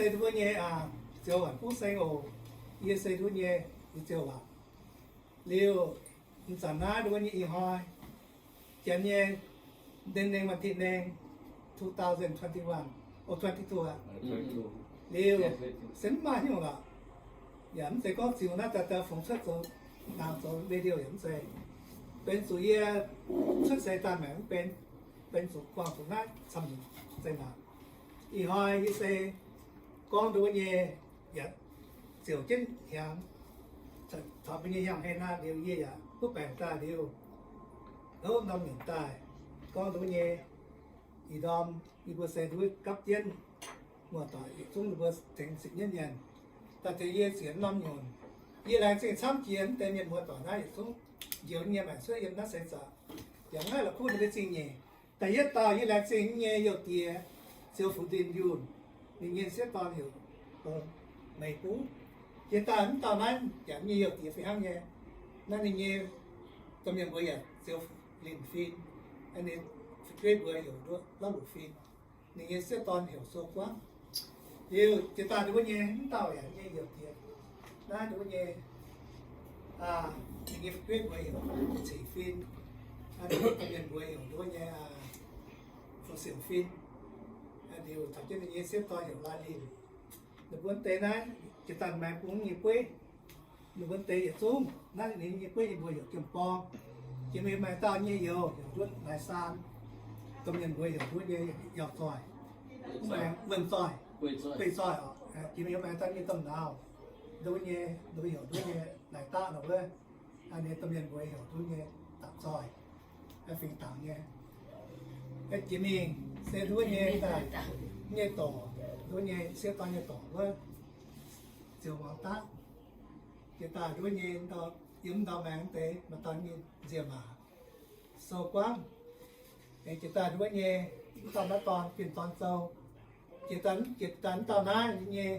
se nduov nyei, ziouc waanc buv seng oc. Yie se nduov nyei, yie ziouc waanc. Liuz, m'zanc naaiv nduov nyei ih hnoi, janx nyei neng neng วันที่หนึ่ง two thousand twenty-one, o, twenty-two aqv. Liuz, se mv maaih nyungc lorqc. Yaac mv zeiz gorngv ziux naaiv daaih daaih fungx cuotv zoux, naaic zoux video yaac mv zeiz. Benx zuqc yie cuotv seix daaih maengc mv benx, benx zuqc buangh zuqc naaiv camv nyungc zeiz naaic. Ih hnoi yie se gorngv nduov nyei, yaac ziouc jienv hnyangx, taux mbuo nyei hnyangx-hlen naaiv liuz yie yaac duqv baengc daaih liuz, houv norm nyunc daaih, gorngv nduov nyei, ih ndorm yie mbuo se nduov gapv jienv muoz-doic yietc zungv ninh mbuo tengx zipc nyeiv mienh daaih tengx yie ziec norm nyunc. Yie laengz zingh camv jiex mv deix mienh muoz-doic naaiv yietc zungv njoux nyei maengc cuotv yiem naaiv seix zaqc, yaac mv haih la'kuqv ninh mbuo zingh nyeic. Da'yietv dauh yie laengz zingh nyei youh diex, Ziouv Fu Ndin Yunh, ninh nyei sieqv dorn heuc Meih Buv. Jiex daaih mv dauh naaiv yaac nyei youh diex fih hnangv nyei. Naaiv ninh nyei domh mienh mbuo yaac Ziouv Lin Fin, ninh fu'jueiv mbuo heuc La'luc Fin. Ninh nyei sieqv dorn heuc Sou Guangv. Liuz jiex daaih nduov nyei mv dauh yaac nyei youh diex, naaiv nduov nyei, ninh nyei fu'jueiv mbuo heuc Ceic Fin, ninh nyei domh mienh mbuo heuc nduov nyei Fu Siouc Fin. Liuz taux jienv ninh nyei sieqv dorn heuc Lai Lin. Ninh mbuo deix naaiv jiex daaih maaih bung nyei bueiv. Ninh mbuo deix yietc zungv naaiv ninh nyei bueiv nyei mbuo heuc Jiem Borng. Jiex mingh maaih dauh nyei youz heuc nduov Naaiv Saan. Domh mienh mbuo heuc nduov nyei Yauh Zoih, Wuonh Zoih, Guei Zoih oc. Jiex mingh maaih dauh nyei domh nauz, nduov nyei, ninh mbuo heuc nduov nyei Naaiv Daqv nor wuov. Ninh domh mienh mbuo heuc nduov nyei Dapc Zoih, fingx Dangc nyei. Jiex mingh se nduov nyei, nyei dorc, nduov nyei sieqv dorn nyei dorc wuov, Ziouc Muangx Daqv. Jiex daaih nduov nyei, yiem ndau maengx deix maaih dauh nyei nzie maac, Sou Guangv. Jiex daaih nduov nyei, mv dauh naaiv dorn, Bienh Dorn Zou. Jiex daaih, jiex daaih mv dauh naaiv nyei,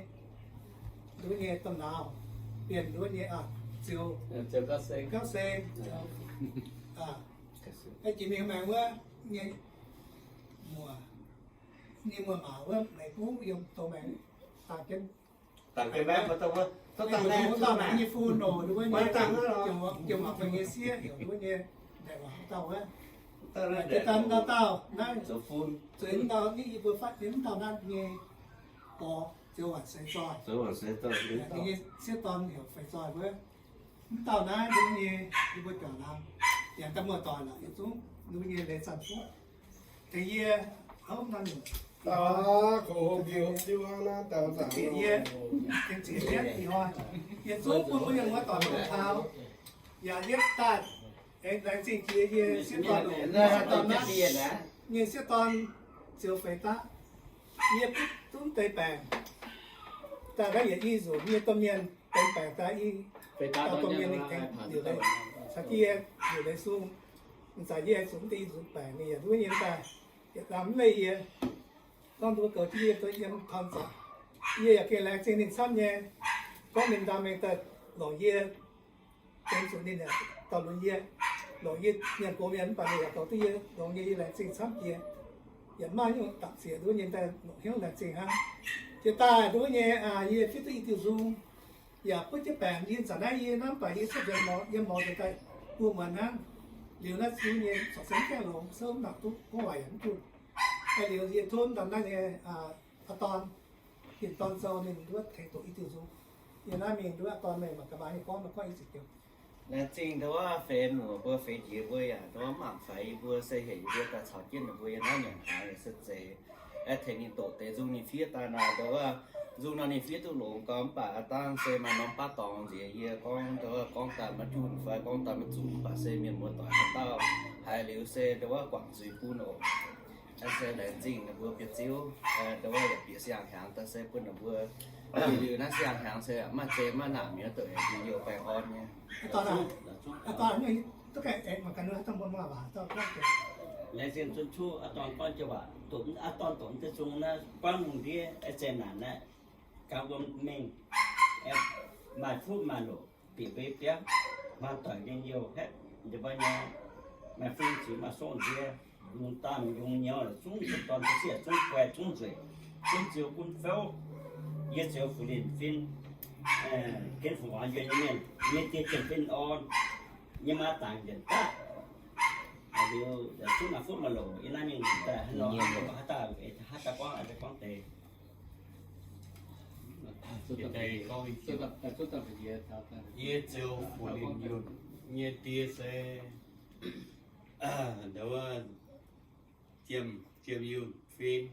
nduov nyei domh nauz, Bienh nduov nyei, Ziouc Gauv Seng. Jiex mingh maengx wuov nyei muoz, nyei muoz maac wuov Meih Buv yiem douz maengx daaih jienv. Dangc jienv maengx, dauh wuov, dauh naaiv nyei fu-nor, nduov nyei, Jiem Muangx Dangc nyei sieqv heuc nduov nyei, Naaic Waac dauh wuov. Jiex daaih mv dauh dauh naaiv, zueiz mv dauh, yie mbuo fatv jienv mv dauh naaiv nyei gorx, Ziouc Waanc Seix Zoih. Ninh nyei sieqv dorn heuc Feix Zoih wuov. Mv dauh naaiv nduov nyei, yie mbuo biaux laangz, yaac daaih muoz-doic lorqc, yietc zungv nduov nyei leiz zanc fuqv tengx yie, ov, naaiv nyungc, bieqc yie, tengx zieqc yietv ih hnoi, yietc zungv bun mbuo mienh muoz-doic mangc taux. Yaac yietv daaih aengx laengz zingh jiex yie sieqv dorn, sieqv dorn naaiv, nyei sieqv dorn Ziouc Feix Daqv. Yie butv zungv deix baengc daaih naaiv yietc i nzunc, yie domh mienh benx baengc daaih i dauh domh mienh ninh tengx liuc leiz, caux jienv yie liuc leiz sung. M'zanc yie aengx zuqc mv deix i nzunc baengc, ninh yaac nduov nyei daaih, yietc lamh mv leih yie. Gorngv nduov goux jienv yie yiem torn zaqc. Yie yaac gengh laengz zingh ninh camv nyei. Gorngv ninh ndaam mengh daaih longc yie, benx zuqc ninh yaac dorh lunx yie, longc yie mienh gox mienh mv baac ninh yaac goux duqv yie, longx nyei, yie laengz zingh camv jiex. Yaac maaih nyungc dapc zieqc nduov nyei daaih longc hnyouv laengz zingh hnangv. Jiex daaih nduov nyei, yie fiev duqv i diuh nzung, yaac butv jienv baengc. Yie zanc naaiv yie hnamv baac yie cuotv nzuonx mor, yiem mor nzuonx daaih buo muonz hnangv. Liuz naaiv nduov nyei corc se mv gaengh longx, souv mv nangc duqv, gorngv waac yaac mv duqv. Liuz yie tov mv daan naaiv nyei aa dorn, Bienh Dorn Zou ninh nduov tengx doqc i diuh nzung. Yie naaiv mingh nduov aa dorn meih mangc gaax maaih nyei gorngv, gorngv i ziepc jiouv. Laengz zingh ndau wuov feix muoc mbuo, feix njiec mbuo yaac ndau wuov mangc faix yie mbuo, se heuc yie mbuo daaih caux jienv ninh mbuo yiem naaiv nyanc hnaangx yaac se zeiz. Aeqv, tengx ninh doqc deix nzung ninh fiev daaih nor, ndau wuov nzung nor ninh fiev duqv longx gau, mv baac aa dangh se maaih norm baav dorngx nziex yie gorngv, ndau wuov gorngv daaih maiv junh fai gorngv daaih maiv zuqc, mv baac se mienh muoz-doic haaix dauh haiz liuz se ndau wuov guangc zuiz bun oc. Naaiv se laengz zingh ninh mbuo bieqc ziouv, ndau wuov yaac bieqc siang-hnyangx daaih se bun ninh mbuo liuz naaiv siang-hnyangx se maaih zei maaih naanc mi'aqv, douc yaac youh baengh orn nyei. Laengz zingh zunv cuqv aa dorn gorngv joux waac, aa dorn doqc mv deix zung naaiv guangv lungh ndiev, zei naanc naaiv, gauh wuom mengh, maaih fuqv maaih loc, bieqc mbeix biauv, maaih doic nyei youh haeqv, maaih fun ziux maaih song nziex, yungz daanh yungz nyouz zungv dorn ziex zungv guai zungv nzueic, zungv ziux gunv fouv. Yie ziouc fu linh fin, ken fu waanc yuonh nyei mienh, nyei die jienv fin orn, nyei maa dangc njiec daaih. Liuz, zungv naaiv fuqv maaih loc, yie naaiv mingh daaih hnangv nor, haaix dauh, haaix dauh gorngv, haaix dauh gorngv deix. Yie ziouc fu linh yunh nyei die se, ndau wuov, Jiem, Jiem Yunh fin.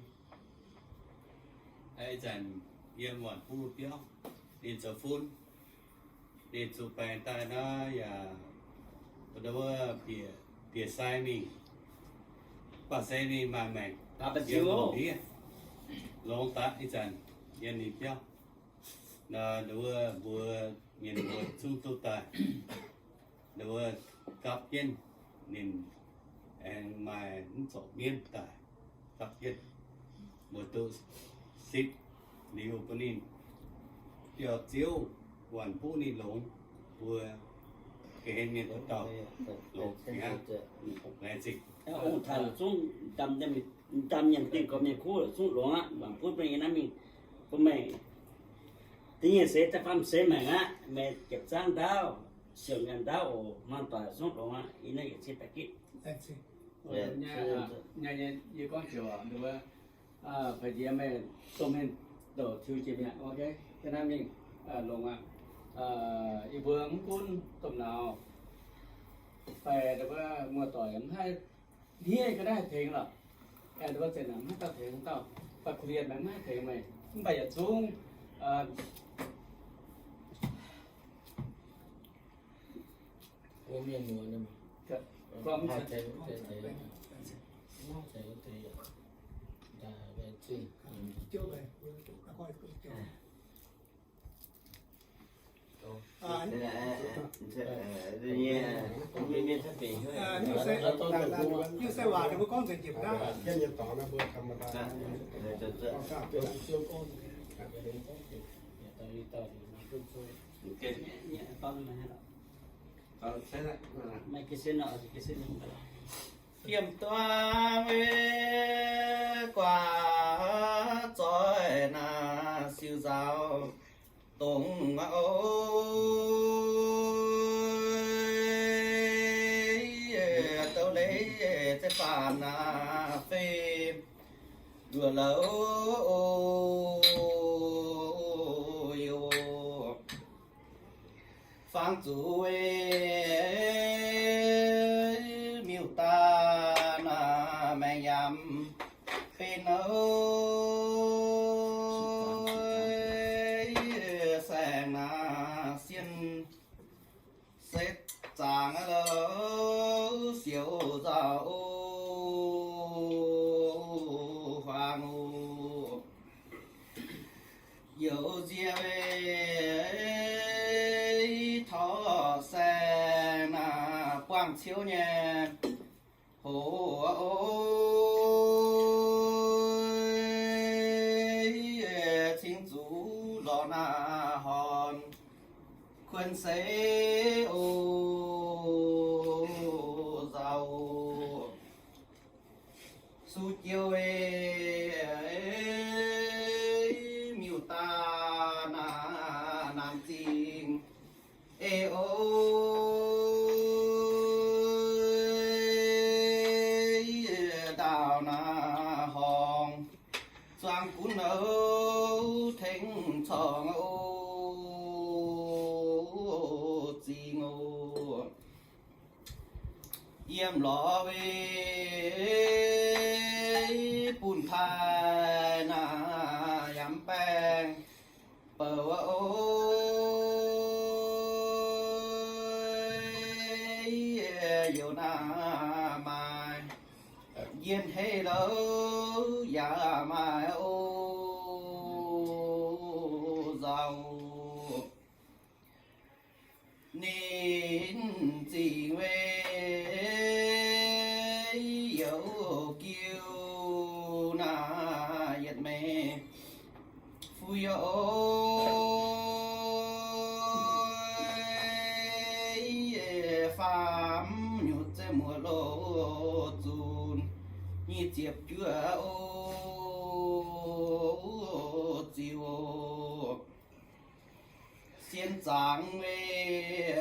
Ih zanc yiem Waanc Buv biauv, ninh zoux fun, ninh zuqc baengc daaih naaiv yaac, ndau wuov, bieqc, bieqc sai mingh, baac se ninh maaih maengc, yiem lungh ndiev, longx daaih ih zanc yiem ninh biauv. Ndau wuov mbuo mienh muoz zungv duqv daaih, ndau wuov gapv jienv ninh aengx maaih mv zorc mienv daaih gapv jienv, mbuo duqv sipv liuz bun ninh biauv-ziouv Waanc Buv ninh longx, mbuo ga'hlen mienh dauh dauh longx aqv. Laengz zingh. Ong-taaix zungv dam, dam nyanc dingh gorqv mienh kuv zungv longx aqv. Waanc Buv mingh naaiv mingh, bun meih da'nyeic seix da'faam seix maengc aqv. Meih jiepc zaangv ndaauv, siouc nyanc ndaauv oc. Hmuangx doic zungv longx aqv. Yie naaiv yietc cin da'gitv. Yie gorngv joux, mbuo ba'njiex meih domh mienh douc tiux jiex mi'aqv. Naaiv mingh longx aqv. Yie mbuo mv gunv domh nauz, fai muoz-doic mv haih hniev ga'naaiv haih tengx lorqc. Aengx mbuo zeqc naanc mv haih dauh tengx dauh, baac kuv liemh maiv haih tengx meih, mv baac yietc zungv Yiem duqv guaax zoih naaiv siou nzaaux dongh ov, douh leiz zeiv faanh naaiv fei nduoh louh oc. Fangx zuqc miuc-daaih naaiv maengc yaac benx ov, saeng naaiv sienh se zaangc louh siou nzaaux huaang oc. Youz nzie taux saeng naaiv buangh ciouv nyei hoz, cingx zuqc lorz naaiv horngh kuonx seix oc nzaaux. Su jiou ei, miuc-daaih naaiv naanc zingh ei oc. Ndaauh naaiv horngh zuangx gunv nouh tengx corngh oc, zingh oc. Yiem lorz weic bun taaih naaiv yaac mv baengh bouc oc. Youz naaiv maaih njien-heiv louh yaac maaih oc, nzaaux. Ninh zingh weic youz jiu naaiv yietc meiv fu'jueiv oc, faam nyutc zeiv muoz-loz zunc nyic ziepc juov oc, ziux oc. Zien zaangc meih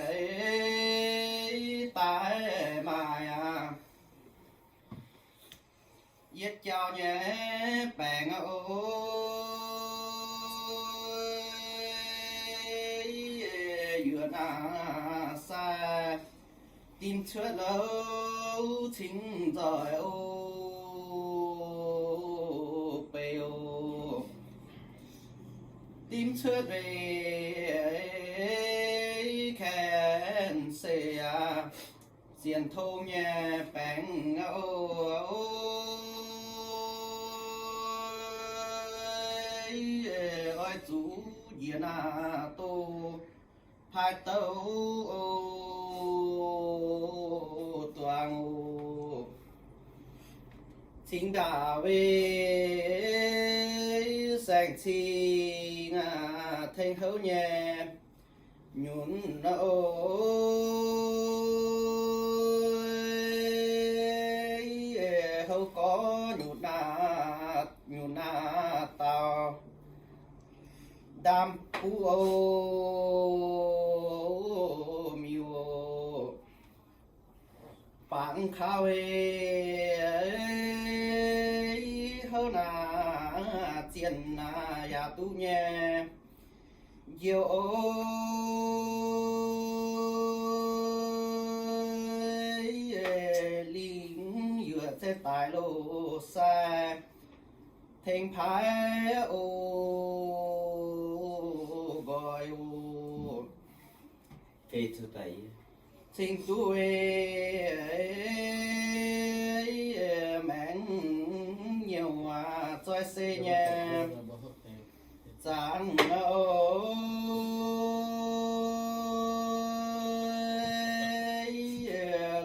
daaih maaih aqv. Yietc jauv nyei baengc aqv oc. Yuoqc naaiv sai, dimv cuotv louv cingx nzoih oc, beiv oc. Dimv cuotv meih kaen se aqv. Sienx tong nyei baengc aqv oc. Oix zuqc njiec naaiv doz paaiv douc oc, duangx oc. Cingx ndaauc weih saeng-cing tengx houv nyei nyunc oc. Houv gorx nyunc naaiv, nyunc naaiv dauh ndaam buv oc, miuc oc. Bangc kaux houv naaiv zienh naaiv yaac duqv nyei njoux oc. Lingh yuoqc zeiv daaih loz sai tengx paaiv oc, nqoi oc. Cingx duqv maengc nyouc aac, zoi se nyei zaangc oc.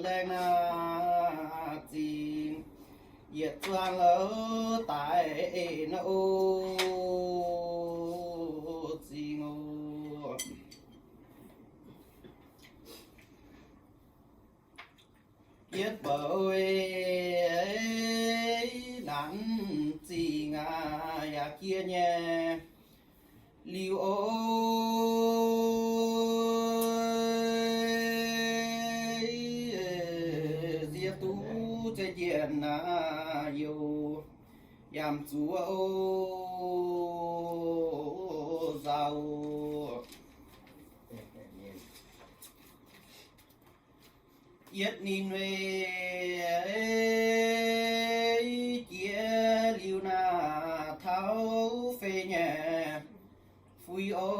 Laengz naaiv zingh yietc zuangx louv daic en oc, zingh oc. Yietv bouc nanc zingh aac, yaac jiex nyei liuz oc. Nziex duqv zeix njiec naaiv youc yaac zuqc oc, nzauh. Yietv ninh weih jiex liuz naaiv taux fei nyei fui oc.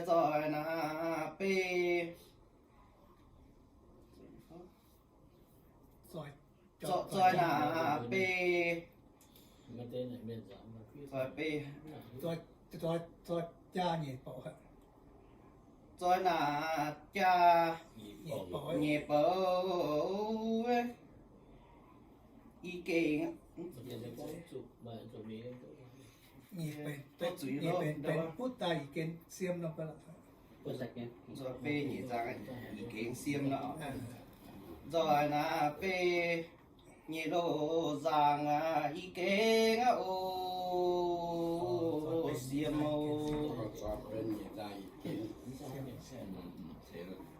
Nzoih naaiv bei Nzoih, nzoih naaiv bei, nzoih bei, nzoih jaa nyeic bouc, nzoih naaiv jaa nyeic bouc, i gengh Nzoih bei nyeic zaang i gengh siem nor. Nzoih naaiv bei nyeic loz zaang aac, i gengh aqv oc, siem oc.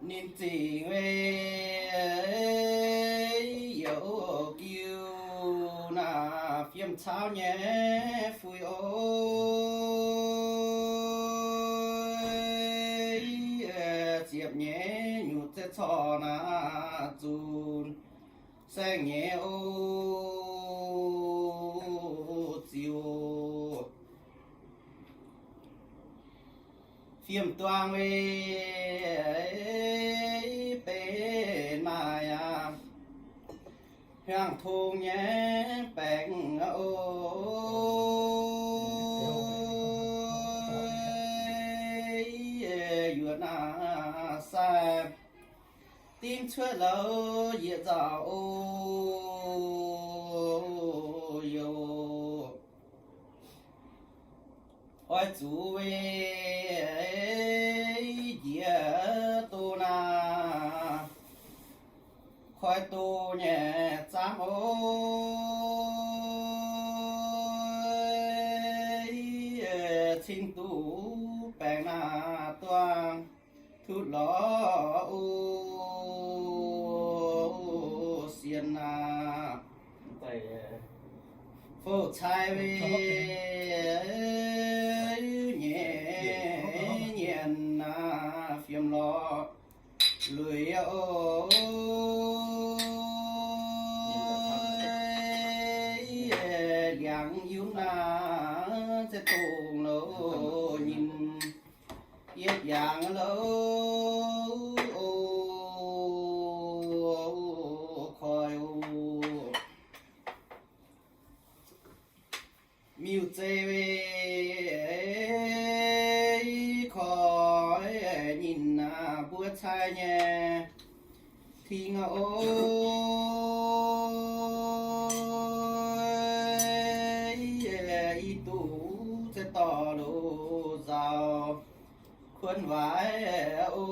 Ninh zingh weih youz jiu naaiv fiem cauv nyei fui oc. Ziepc nyeic nyutc ziex corc naaiv zunc saeng nyei oc, ziux fiem duangv weih benx maaih aqv. Hnyangx-tong nyei baengc oc. Yuoqc naaiv sai, dimv cuotv louz yietc nzauc oc, youz. Oix zuqc weih njiec doz naaiv, koi doz nyei zaamv oc. Cing duqv baengc naaiv duangh tutv lorz o, sienx naaiv fouv cai weic nyei nyienx naaiv fiem lorz luic o. Liangx yunv naaiv za'gengh dongh loz nyinh yietv yangh loz o, koi o. Miuc-zeiv weic koi nyinh naaiv mbuo cai nyei ting o. Ih duqv za'gengh dongh loz nzaaux kuonx waaic o,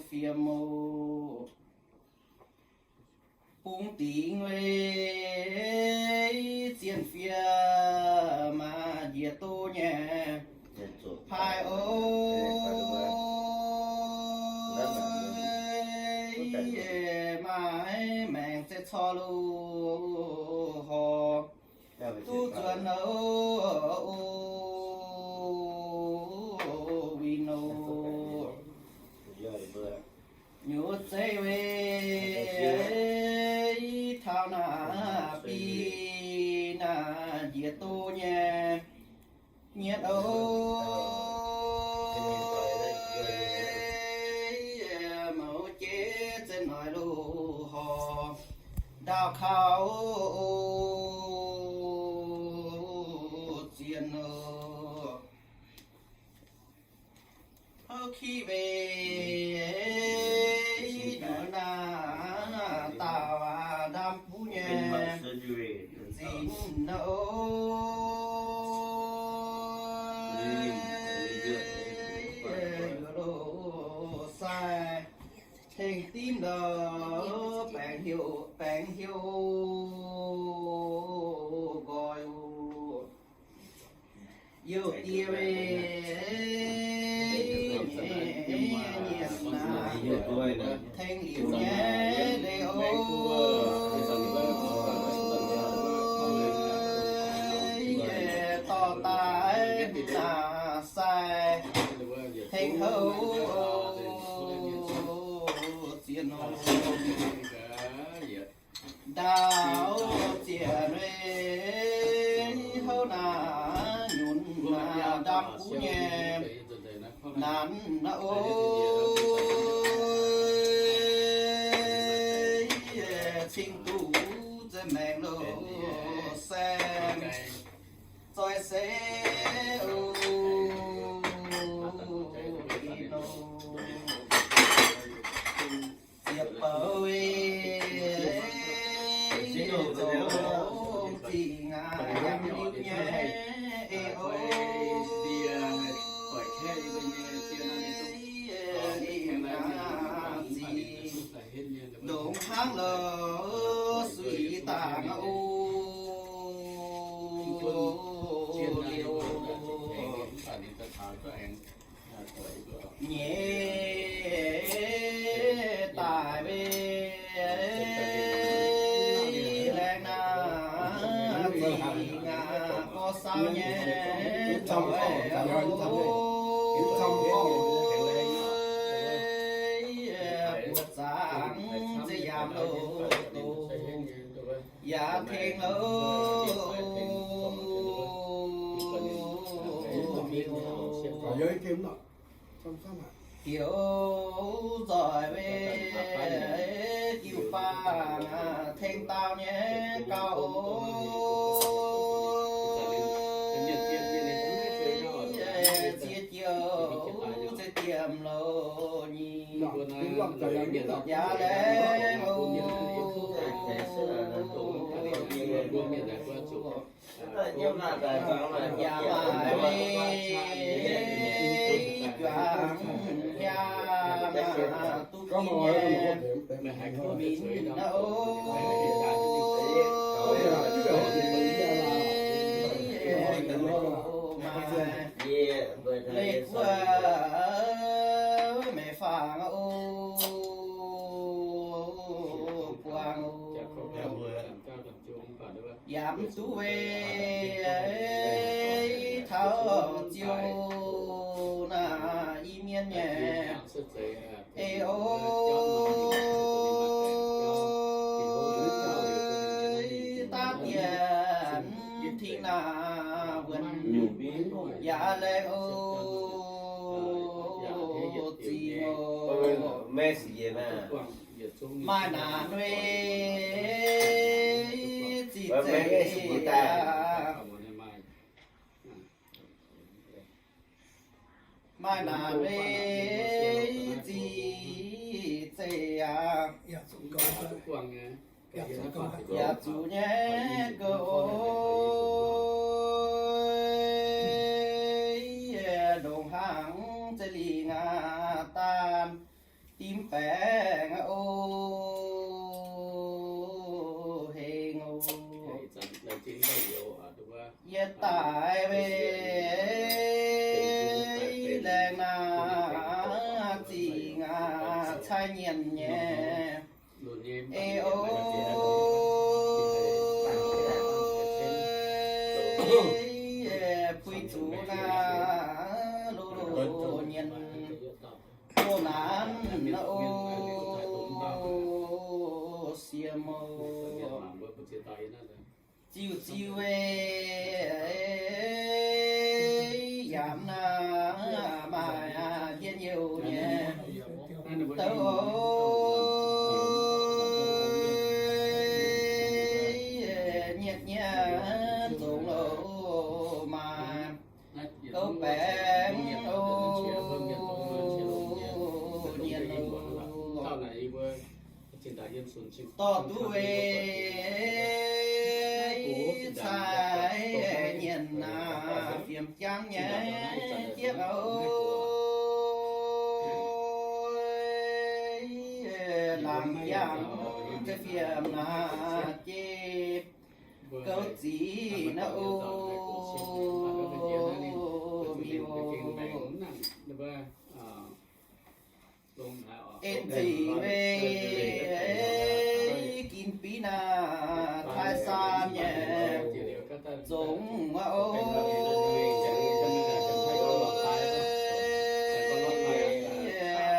fiem o. Bungx dingc weic zienh fiev maaih njiec doz nyei paaiv o. Maaih maengc za'gengh corc loz horc duqv nzuonx o, win o. Nyuoz zeiv weic taux naaiv bih naaiv njiec doz nyei nyietv o. Mouz jeiv za'gengh noic loz horc ndaauv kaux zienh o. Houv kiv weic naaiv dauh ndaam guv nyei zinx o. Yuoz loz sai tengx dimv ndau baengc heuc, baengc heuc nqoi oc. Youh diex weic nyienc naaiv tengx liuz nyei leiz o. Dorh daaih naaiv sai tengx houv o, zienh o. Ndaauv zienh weic houv naaiv nyunc naaiv ndaam guv nyei nanc naaiv o. Cing duqv za'gengh maengc loz saeng zoih seix o. Ziepc bouh weic zingh aac, yangh liuz nyei eix o. Zingh ndongc hnangv loz suiv dangc o. Liuz nyei daic weic laengz naaiv zingh aac, gorx saau nyei zoih o. Buoz zaangc za'gengh yaac loz dongh yaac tengx loz miuc. Diuc nzoih weic diuc faang tengx dauh nyei gauh o. Ziex joux za'gengh diemh loz nyic yaac laengz o. Yaac maaih weic juangc hiaam duqv ginv nyei minc o. yaac mv duqv weic taux ziouc naaiv Iu-Mienh nyei. Ei o, daav dien tingx naaic wuonx yaac laengz o, zingh o. Maaih naaic nui ziqc zeiz aqv. Maaih naaic nui ziqc zeiz aqv. Yaac zuqc nyei gouv oc. Ndongc hnaangx za'lingh aqv, daan dimv baengc aqv o, hengx oc. Yie daaih weic laengz naaic zingh aqv, cai nyienc nyei. Ei o, puix zuqc naaiv loz-loz nyienc, loz-naanc o, siemx oc. Ziux ziux ei, yaac mv naaic maaih hmien youh nyei douc oc. Nyietc nyieqc zongx loz maaih gouv baengc oc, nyienc oc. Dorh duqv weic cai nyienc naaic fiemx jangv nyei jieqv oc. Laangz yangh fiemx naaic jieqv gouv ziqc naaiv oc, miuc oc. En zingh weic ginv biv naaic Taiv Saan nyei zongx oc.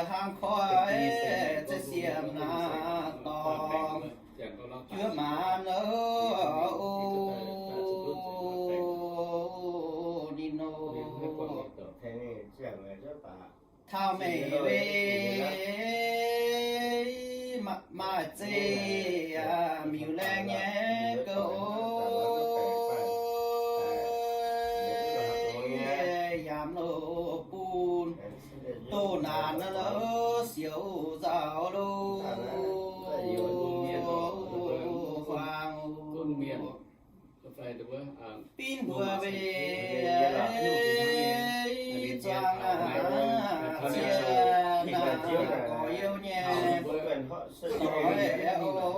Hnangv koiv za'gengh siemx naaic dorngx juov maanz oc, ninh oc. Taux meih weic maaih zeiz miuc-laengh nyei gouv oc. Yaac mv loz bun doh naanc naaiv lorz siouc nzauh loz huaang oc. Binv mbuo weic zuangx naaic ziex naaic gorx-youz nyei doic oc.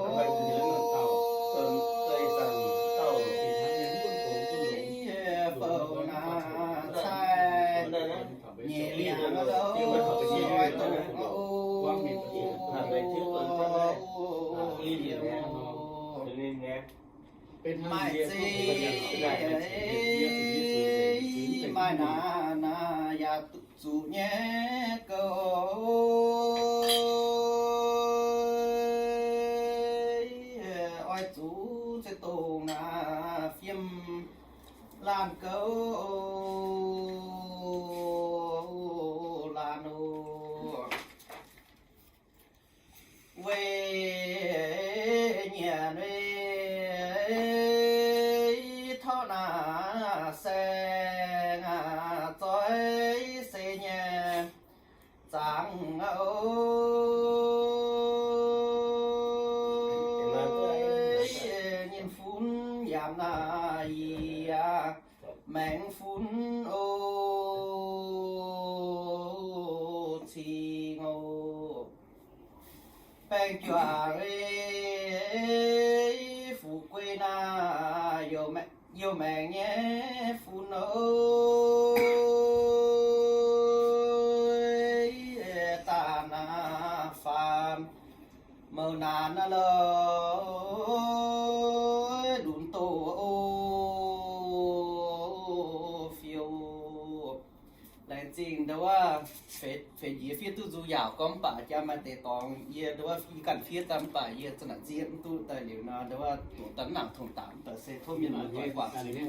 Fouv naaic cai nyeic liangx oc, oix doqc oc. Maaih zeiz, maaih naanc naaic yaac zuqc nyei gouv. Oix zuqc za'gengh dongh naaic fiem laanh gouv laanh oc. Weic nyienc weic torqv naaic saeng zoih se nyei zangc oc. Nyinh funx yaac naaic yie maengx funx oc, cing oc. Baeng juangc ei fuqv guei naaic youh maengc nyei funx oc. Daaih naaic faam mouc naanc naaic loh, lunx doh Wuov, feix njiec fiev duqv nzung yaauc gorngv mv baac jaa maaih deix dorngx yie ndau wuov yie ganh fiev daaih mv baac yie za'naaic zieqv mv duqv daaih liuz nor, ndau wuov doqc daaih mv nangc tongx daaih mv baac se tov mienh muoz doic guangc zuiz.